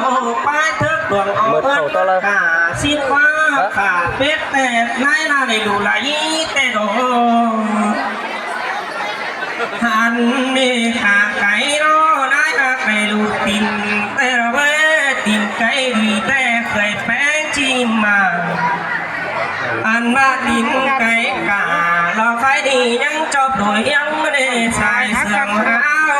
ເອົາປາຍເຖິກດວງເອົາເງິນຄ່າສິນຄ້າ ຄ່າເປັດແຕ່ນາຍໜ້າໄດ້ດູຫຼາຍແຕ່ດອກ ອັນນີ້ຂ້າໄກ່ເນາະ ນາຍຫາກໄດ້ດູຕີນແຕ່ເວີຍ ຕີນໄກ່ດີແຕ່ເຄີຍແປງຈີນມາ ອັນວ່າຕີນໄກ່ກາ ລາວຂາຍດີຍັງຈອບໂດຍຍັງບໍ່ໄດ້ສາຍເຊື່ອງຫາໂອ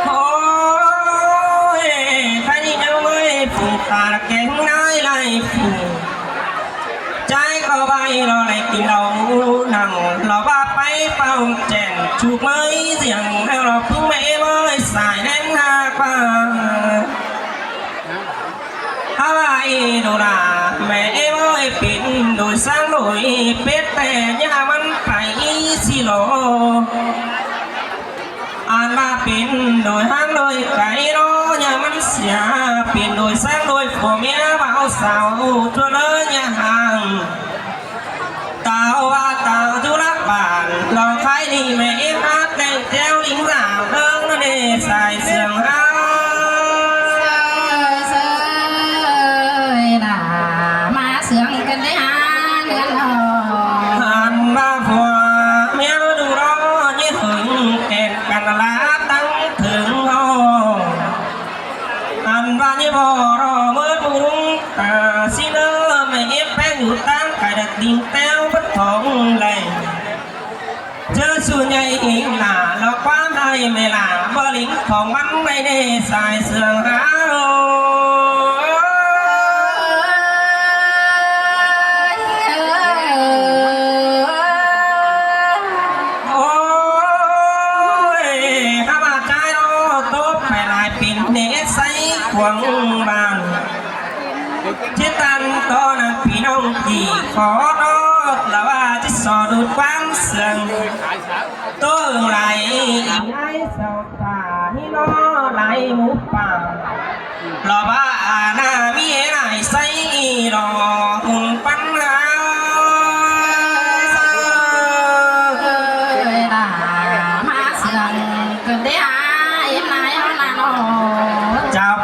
ໂອ້ຍ ໃຜນີ້ຍັງເມີຍຜູ້ຕາແກງນາຍໄລ່ຜູ້ ໃຈກໍໄວລອໄດ້ກິນເຫຼົ້າໜັງ ລອວ່າໄປເປົ່າແຈນ ຈູກເມີຍສຽງແລ້ວລອເພິ່ງແມ່ເມີຍສາຍແລ່ນຫາກວ່າ ຫາວ່າອີໂດລາ ແມ່ເອີຍເປັນໂດຍສາງໂດຍເປັດ ແຕ່ຢ່າມັນໄປອີຊິໂລ ອາດວ່າເປັນໂດຍຫາງໂດຍໄກເນາະ ຢ່າມັນເສຍ ເປັນໂດຍສາງໂດຍຜົວເມຍ ບ່າວສາວທົ່ວເລີຍຢ່າຫ່າງ ຕາວວ່າຕາວຈຸລະບານ ລອງຂາຍດີແມ່ເອຟາແຕ່ງແຈວລິງສາມເອີງເດ ສາຍເຊື່ອງເຮົາ ເຊີຍໆ ລະມາເຊື່ອງກັນໄດ້ຫາເງິນອອກ ອັນວ່າຜົວເມຍບໍ່ດູລໍ ຍິດຫຶງແກ່ນກັນລະຕັ້ງເຖິງເຮົາ ອັນວ່ານີ້ບໍ່ລໍເມີດບຸງ ອາ ຊິເລີແມ່ເອບແປ້ງຢູ່ຕ່າງໄກດັກດິງແຕ້ວບັດທອງໄລ ເຈີສູນໃຫຍ່ອີກໜ້າ ລອກວ່າໃຫ້ແມ່ຫຼ້າບໍ່ລິງຂອງມັນໄວ້ເດ້ ສາຍເຊື່ອງຫາໂອ ໂອ້ຍ ຂ້າພະເຈົ້າໂຕໄປຫຼາຍເປັນເນດໃສຂວາງບ້ານ ຈິດຕັນຕໍ່ນະພີ່ນ້ອງທີ່ຂໍໂທດ ລະວ່າຈະສໍດູດຄວາມເຊື່ອງ ໂຕໄຫຼອີກໃນສອງຕາຮີລໍໄຫຼໝູປ່າ ລະວ່າອານາມີຫຼາຍໃສອີຫຼໍຮຸນປັນຫາ ເອີຍລະມາເຊື່ອງເກີດໄດ້ຫາເອັນນາຍເຮົານາເນາະ ເຈົ້າ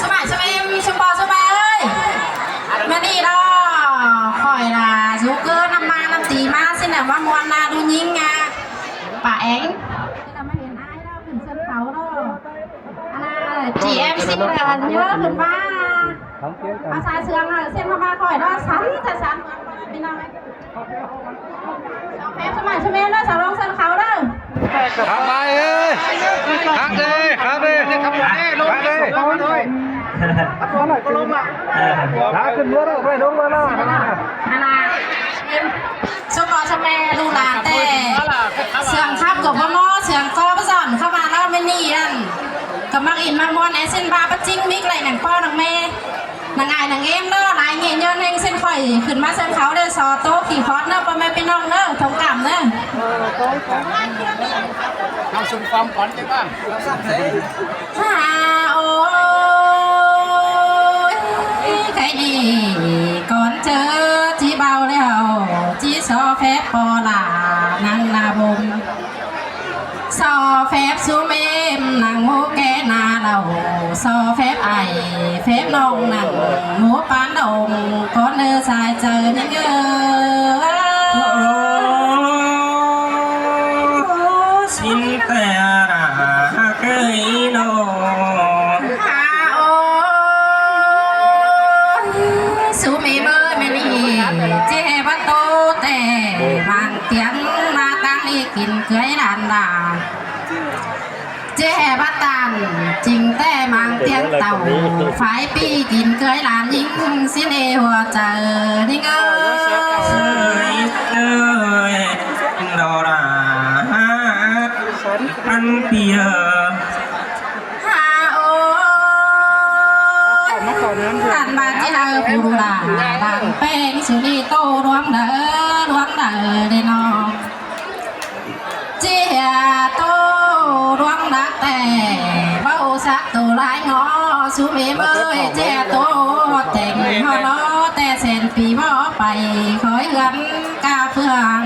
ສະບາຍສະເບັມ ຊຸມພໍ່ຊຸມແມ່ເອີຍ ມື້ນີ້ເນາະ ຂ້ອຍລະຊູເກີນນຳມານຳຕີມາຊິນະ ມາມ່ວນນາດູຍິງອະ ປາແອງ ມາເຫັນອ້າຍເນາະ ຂຶ້ນເຊີນເຂົາເນາະ ອັນນ່າ ຈີເອັມຊີ ລະເຍີຂຶ້ນມາ ພາສາເຊື່ອງເນາະ ເຊັ່ນເຮົາມາຄ່ອຍເນາະ ສັນຈະສັນ ພີ່ນ້ອງເອີຍ ສອງແຟບສະໝ່ຳສະເໝເດີ ສາວລອງເຊີນເຂົາເດີ ຄັກຫຼາຍເອີຍ ຄັກເດີ ຄັກເດີ ຄັກເດີ ຫຼາຍຂຶ້ນເມືອແລ້ວ ໄປລົງມາແລ້ວ ອັນນ່າ ສົມພໍ່ສົມແມ່ລູກຫຼານແຕ່ ເຊື່ອງຄຳກໍບໍ່ມໍ ເຊື່ອງກໍບໍ່ສອນ ເຂົ້າມາລາວແມ່ນີ້ນັ້ນ ກໍມັກອິນມັກມ່ວນ ແອເຊັນບາປະຈິງ ມິກໄລ ນາງພໍ່ນາງແມ່ ນາງອາຍນາງເອມເນາະ ຫຼາຍເງຍຍອນແຮງເຊັ່ນຂ້ອຍ ຂຶ້ນມາເຊິ່ງເຂົາເດີ ຊໍໂຕຂີ່ຄອດເນາະ ພໍ່ແມ່ພີ່ນ້ອງເດີ ທົງກາມເດີ ເຮົາຊຸມຄວາມຂວັນກັນບ້າງ ຫາໂອຍ ໃຄດີກ່ອນເຈີຈີເບົາແລ້ວ ຈີຊໍແຟບປໍຫຼ້ານາງນາບົມ ຊໍແຟບຊູເມມນາງໂມແກນາເລົ່າ ຊໍແຟບໄອແຟບນ້ອງນາງໂມປານດົງ ກ່ອນເດີສາຍເຈີນິງເອີ ໂອ້ ສິນແຕ່ລະເກີຍໂນ ຫາໂອຍ ຊູເມເມີຍແມ່ນີ້ ເຈແຮ່ບັດໂຕແຕ່ ມັງຕຽນມາຕັ້ງອີກກິນເກືອຍຫຼານດາ ເຈແຮ່ບັດຕານຈິງແຕ່ ມັງຕຽນເຕົ້າ ຝາຍປີກິນເກືອຍຫຼານຍິງ ຊິເນຫົວໃຈນິງເອີຍ ເອີຍ ດອລາ ອັນປີເອີຍ ຫາໂອຍ ອັນວ່າເຈເຮີຜູ້ຫຼ້າ ດັງແປງສຸນີໂຕດວງເດີ ດວງເດີເດເນາະ ເຈເຮີໂຕດວງດັກແຕ່ ເວົ້າສັກໂຕຫຼາຍງໍ ສຸເມມເອີຍ ເຈເຮີໂຕແຕ່ງຮອດລໍ ແຕ່ແສນປີບໍ່ໄປ ເຄີຍເຮືອນກາເຟືອງ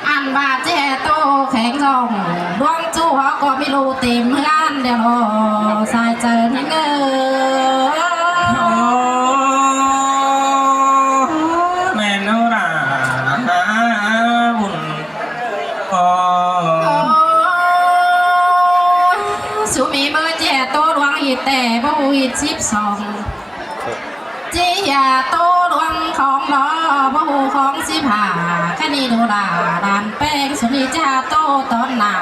ອັນວ່າແຈໂຕແຂງຈອງ ດວງຈູເຮົາກໍມີລູເຕັມເຮືອນແລ້ວເນາະ ສາຍໃຈນີ້ເອີຍ. ໂອ້ ແມ່ນໂນລາບຸນ ໂອ້ ສຸມີເມີແຈໂຕດວງຮີດແຕ່ບໍ່ຮູ້ຮີດສິບສອງ ຈີຢາໂຕດວງຂອງລໍ ບໍ່ຮູ້ຂອງສິບຫ້າ ຄະນີໂນລາຫຼານແປ້ງ ສຸນີຈາໂຕຕອນໜ້າ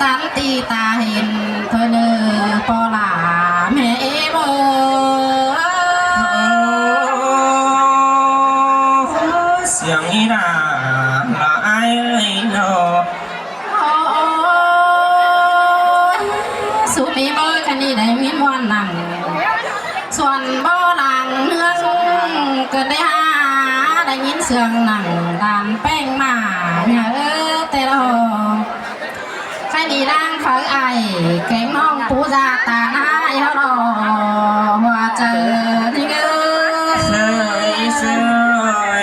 ຕັນຕີຕາເຫັນເພິ່ນເອີ ພໍ່ຫຼ້າແມ່ເອເມີ ສຽງອີຫຼ້າຫຼາຍເນາະ. ໂອ້ຍ ສຸມີເມີ ຄະນີໄດ້ມີມ່ວນນັ່ງ ສ່ວນບໍ່ຫຼັງເຮືອງ ເກີດໄດ້ຫາ ໄດ້ຍິນສຽງນັ່ງ ດານແປ້ງມາ ຍາເອີ ແຕ່ລະ ຄະນີລ້າງໄຟໄອ ແກງນ້ອງປູຢາຕານາຍເຮົາລອ ຫົວໃຈນີ້ເອີຍ ເຊີຍເຊີ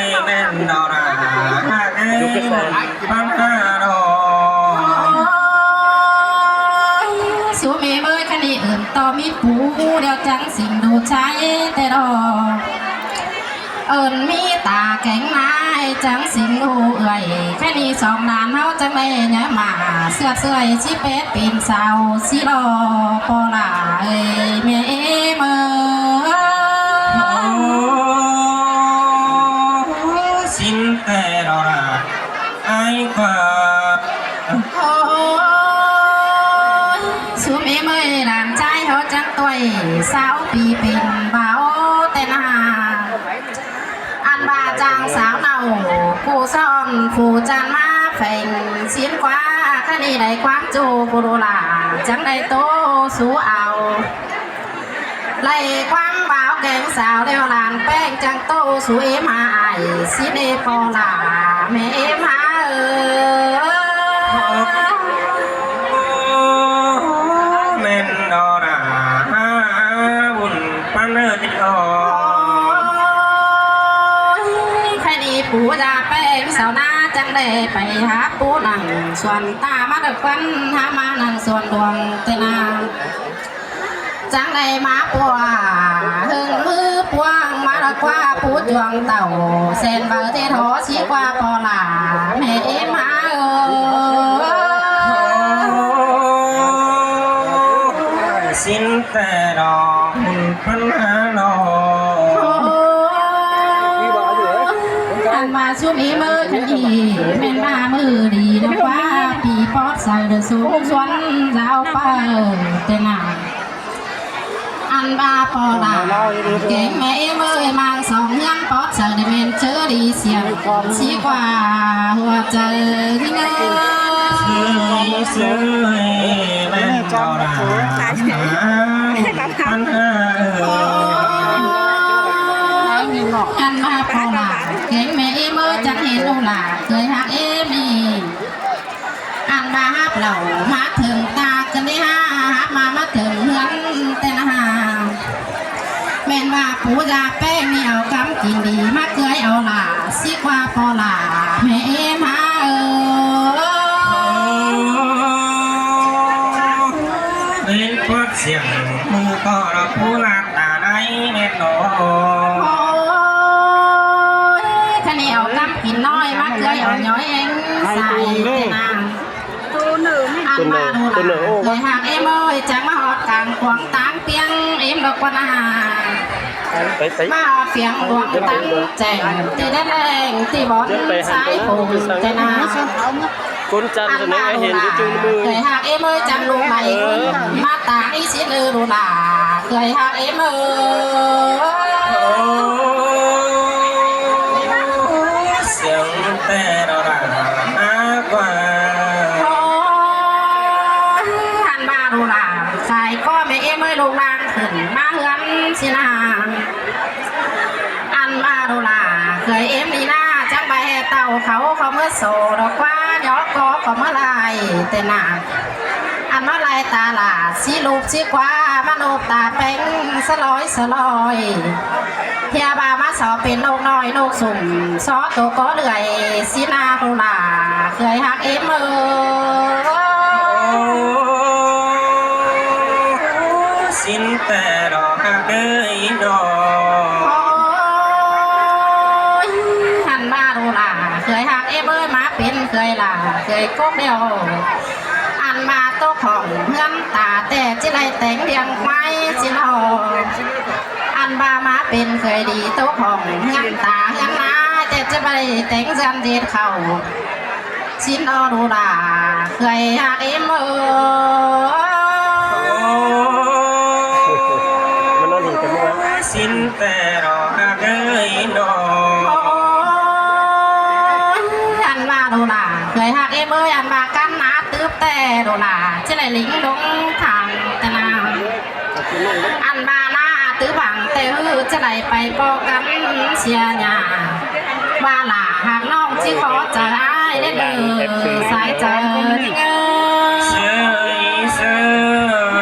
ຍ ແມ່ນດອກລະ ຫາກໄດ້ ບັນຫາດອກ ໂອ້ຍ ສຸມີເມີ ຄະນີເອີ້ນຕໍ່ມີປູ ດຽວຈັ່ງສິງດູໃຈແຕ່ດອກ ເອີ້ນມີຕາແກງນາຍ ຈັ່ງສິງຮູ້ເອື້ອຍ ແຄ່ນີ້ສອງຫຼານເຮົາຈັ່ງໄດ້ຍາມາ ເຊື່ອເຊື່ອຍຊິເປັດເປັນສາວ ຊິລໍພໍ່ຫຼ້າເອີຍ ແມ່ເອເມີ ໂອ້ ສິນແຕ່ລໍລະ ອ້າຍກວ່າ ໂອ້ຍ ສຸມເອເມີຍ ຫຼານຊາຍເຮົາຈັກຕົວຍ ຊາວປີເປັນບ່າວແຕ່ນາ ອັນວ່າຈ້າງສາວເນົ່າ ຜູ້ຊ້ອນຜູ້ຈັນມາແຝງສິນກວ່າ ຄະນີ້ໄດ້ຄວາມຈູ້ຜູ້ຫຼູຫຼາ ຈັ່ງໄດ້ໂຕສູ່ເອົາ ໄລ່ຄວາມບ່າວແກງສາວແລ້ວ ຫຼານແປ້ງຈັ່ງໂຕສູ່ເອມຫາອ້າຍ ສິເນພໍ່ຫຼ້າແມ່ເອມຫາເອີ ແມ່ນດອກຫຼ້າບຸນປັນເອີຍ ໂອ້ຍ ໃຜນີ້ປູຢາແປ້ງສາວນາ ຈັ່ງໄດ້ໄປຫາປູນັ່ງສວນຕາມາດກວັນ ຫາມານັ່ງສວນດວງແຕ່ນາ ຈັ່ງໄດ້ມາປົວ ເຫິງມືປວງມາລະກວ່າປູຈວງເຕົ້າ ແສນເບົາເທທໍຊິກວ່າພໍ່ຫຼ້າແມ່ເອມຫາເອີ ສິນແຕ່ດອກບຸນປັນຫາເນາະ ໂອ້ຍ ອັນວ່າຊຸມອີເມີຄັນດີ ແມ່ນມາມື້ດີລະກວ່າ ປີປອດໃສເດີສູງຊວນລາວໄປແຕ່ນາ ອັນວ່າພໍ່ຫຼ້າແກງແມ່ເອເມີຍ ມາງສອງເຮືອນປອດໃສໄດ້ແມ່ນເຈີດີສຽງ ຊິກວ່າຫົວໃຈເອີຍ ເອີຍ ເອີຍ ແມ່ນເຈົ້າຫຼ້າ ອັນຫາເອີຍ ອັນວ່າພໍ່ຫຼ້າແກງແມ່ເອເມີຍ ຈັກເຫັນລູກຫຼ້າເຄີຍຮັກເອມີ ອັນວ່າຮັບເຫຼົ່າມາເຖິງຕາກັນເດ້ຫາ ຮັບມາມາເຖິງເຮືອນແຕ່ນະຫາ ແມ່ນວ່າປູຢາແປ້ງນີ້ເອົາກຳກິນດີ ມາເກືອຍເອົາຫຼ້າ ຊິກວ່າພໍ່ຫຼ້າແມ່ເອມຫາເອີ ເປັນປອດສຽງ ໝູ່ກໍລະຜູ້ລາດຕາໄດ້ແມ່ນບໍ່ ໂອ້ຍ ຄະນີ້ເອົາກຳ ກິນນ້ອຍມາເກືອຍອ່ອນຍ້ອຍແຮງໃສແຕ່ນາ ອັນມາດູຫຼາເຄີຍຮັກເອເມີຍ ຈັ່ງມາຮອດກາງຂວາງຕາງປຽງເອມດອກກວ່ານາ ມາຮອດປຽງດວງຕັນແຈ້ງ ທີ່ແດນແດງທີ່ບ່ອນສາຍໂພງແຕ່ນາ ກົນຈັນສະແໜງໃຫ້ເຫັນຢູ່ຈຸງມື ເຄີຍຮັກເອເມີຍ ຈັ່ງລູກໄຫຼ ມາຕາງອີສິນເອີ ດູຫຼາເຄີຍຮັກເອເມີຍ ສຽງແຕ່ລະລານາກວ່າ ໂອ້ຍ ອັນມາດູຫຼາ ສາຍກໍແມ່ເອເມີຍ ລູກລາງຂຶ້ນມາເຮືອນຊິນາ ອັນມາດູຫຼາເຄີຍເອມດີນາ ຈັກໃບແຫ່ເຕົ້າເຂົາ ເຂົາເມີໂສດອກກວ່າ ຍອກກໍເຂົາເມີລາຍແຕ່ນາ ມາໄລ່ຕາຫຼ້າ ສີລູບສີກວາ ມາໂນບຕາແປງສະຫຼອຍສະຫຼອຍ ເຮຍບາມາສໍເປັນນົກນ້ອຍນົກຊຸ່ມ ສໍໂຕກໍເລື່ອຍ ສີໜ້າໂນຫຼ້າ ເອື້ອຍຮັກເອມເອີຍ. ສິນແຕ່ດອກຮັກເອີຍນ້ອງ ໂອ້ຍ ຫັ້ນວ່າໂນຫຼ້າ ເອື້ອຍຮັກເອມເອີຍ ມາເປັນເອື້ອຍຫຼ້າ ເອື້ອຍກົກດຽວ ອັນວ່າໂຕຂອງເຮືອນຕາ ແຕ່ຈະໄດ້ແຕ່ງລ້ຽງຄວາຍຊິເນາະ ອັນວ່າມາເປັນເອື້ອຍດີໂຕຂອງເຮືອນຕາເຮືອນນາ ແຕ່ຈະໄດ້ແຕ່ງເຮືອນເຮັດເຂົ້າ ສິນອອໂນຫຼ້າ ເອື້ອຍຮັກເອມເອີຍ ມັນນອນອີກກັນບໍ່ວະ? ສິນແຕ່ດອກຮັກເອີຍນ້ອງ ໂອ້ຍ ອັນວ່າໂນຫຼ້າ ເອື້ອຍຮັກເອມເອີຍ ອັນວ່າກັນໜາຕຶບແຕ່ໂນຫຼ້າ ຈະໄດ້ລິງລົງທາງແຕ່ນາ ອັນວ່າໜ້າຕື້ຫວັງແຕ່ຮື ຈະໄດ້ໄປພໍ້ກັນເສຍຫຍ້າ ວ່າຫຼ້າຫາກນ້ອງຊິຂໍໃຈອ້າຍແດ່ເດີ ສາຍໃຈເອີຍ ເຊີຍ ເຊີ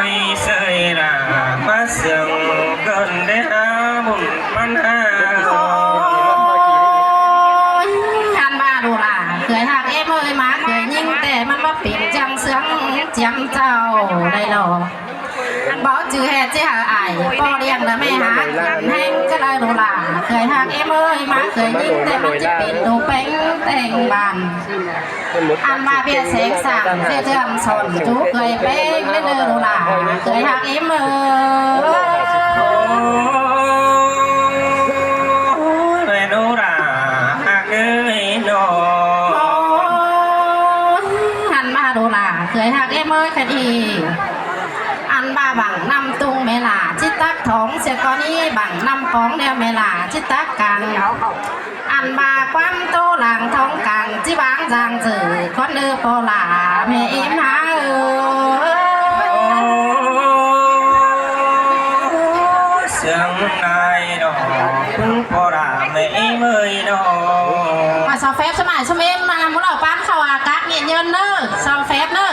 ຍ ເຊີຍຫຼ້າ ມາເຊື່ອງເກີນໄດ້ຫາບຸນປັນຫາ ໂອ້ຍ ຄັນວ່າໂນຫຼ້າ ເຄີຍຮັກເອມເອີຍ ມາເຄີຍຍິງ ແຕ່ມັນມາເປັນຈັ່ງເຊື່ອງຈຽມເຈົ້າໄດ້ລອ ເວົ້າຈື່ແຮດຊິຫາອາຍ ພໍ່ລ້ຽງລະແມ່ຫາກິນແຮງຈະໄດ້ໂນຫຼ້າ ເຄີຍຮັກເອມເອີຍ ມາເຄີຍຍິງ ແຕ່ມັນຈະເປັນໂຕແປງແຕ່ງບ້ານ ອັນມາເບຍແສງສ້າງ ເສດເຮືອນຊ່ອນ ຈູເຄີຍແປງເດີໂນຫຼ້າ ເຄີຍຮັກເອມເອີຍ ໂອ້ຍ ໂນຫຼ້າຮັກເອີຍນ້ອງ ໂອ້ຍ ອັນມາໂນຫຼ້າ ເຄີຍຮັກເອມເອີຍຄະດີ ອັນວ່າບັງນ້ຳຕຸງແມ່ຫຼ້າ ຈິດຕັກຖອງເສຍກໍນີ້ ບັງນ້ຳປອງແນວແມ່ຫຼ້າ ຈິດຕັກກາງ ອັນວ່າຄວາມໂຕຫຼາງທ້ອງກາງ ຈິວາງຈາງຈື່ ຄວັນເອີພໍ່ຫຼ້າແມ່ເອມຫາເອີຍ ເຊື່ອງນາຍດອກ ພໍ່ຫຼ້າແມ່ເອມເອີຍນ້ອງ ມາຊາວແຟບສະໝາຍສະເມັນ ມານຳໝູ່ເຫຼົ່າປານເຂົ້າອາກາດເຢັນເຍີນເນີ ຊາວແຟບເນີ.